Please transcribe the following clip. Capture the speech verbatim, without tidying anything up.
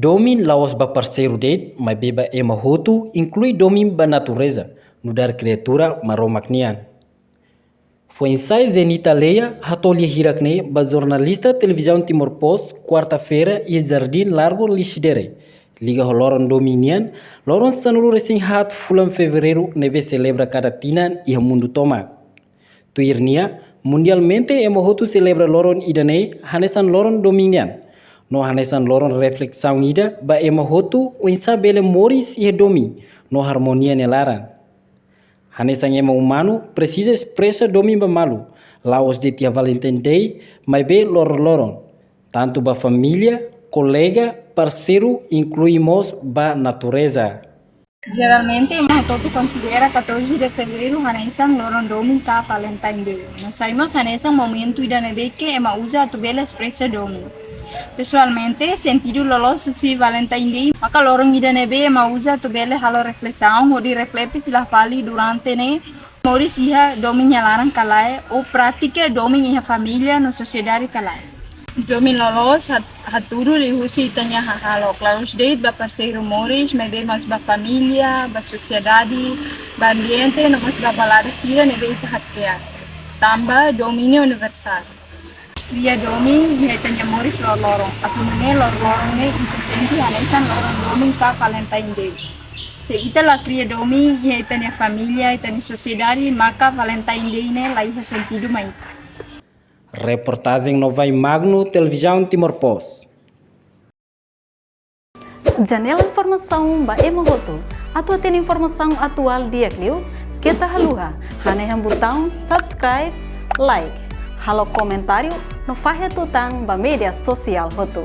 Domin la'ós ba parseiru de'it, maibé ba ema hotu, inklui domin ba natureza, nu'udar kriatura Maromak nian. Foin-sa'e Zenita Leia hato'o lia hirak-ne'e ba jornalista Televizaun Timor Post, kuarta-feira, iha Jardín Largo Lisidere, liga ho loron domin nian, loron sanulu-resin-haat fulan Fevereiru ne'ebé selebra kada tinan iha mundu tomak. Tuir nia, mundialmente ema hotu selebra loron ida-ne'e hanesan loron domin nian, no hanesan loron reflesaun ida ba ema hotu oinsá bele moris iha domin no armonia nia laran. Hanesan ema umanu presiza espresa domin ba malu, la'ós de'it iha Valentine Day, maibé loron-loron, tantu ba família, kolega, parseiru, inklui mós ba natureza. Jeralmente, ema hotu konsidera katorze de Fevereiru hanesan loron domin ka Valentine Day. No sai mós hanesan momentu ida ne'ebé ke ema uza atu bele espresa domin. Pesoalmente, sentidu loloos husi Valentine Day maka loron ida ne'ebé ema uza atu bele halo reflesaun hodi reflete fila fali durante ne'e moris iha domin nia laran ka lae, ou pratika domin iha família no sosiedade ka lae. Domin loloos hat-, hatudu liuhusi ita-nia hahalok, la'ós de'it ba parseiru moris, maibé mós ba família, ba sosiedade, ba ambiente, no mós ba balada sira ne'ebé ita hakriar. Tanba domin ne'e universál. Kria domin iha ita-nia moris loroloron. Atu nune'e loroloron ne'e ita sente hanesan loron domin ka Valentine Day. Se ita la kria domin iha ita-nia família, ita-nia sosiedade, maka Valentine Day ne'e la iha sentidu mai ita. Reportajen Novai Magno, Televizaun Timor Post. Janela informasaun ba ema hotu. Atu hatene informasaun atuál di'ak liu, keta haluha hanehan butaun subscribe, like, halo komentáriu no fahe tutan ba média sosiál hotu.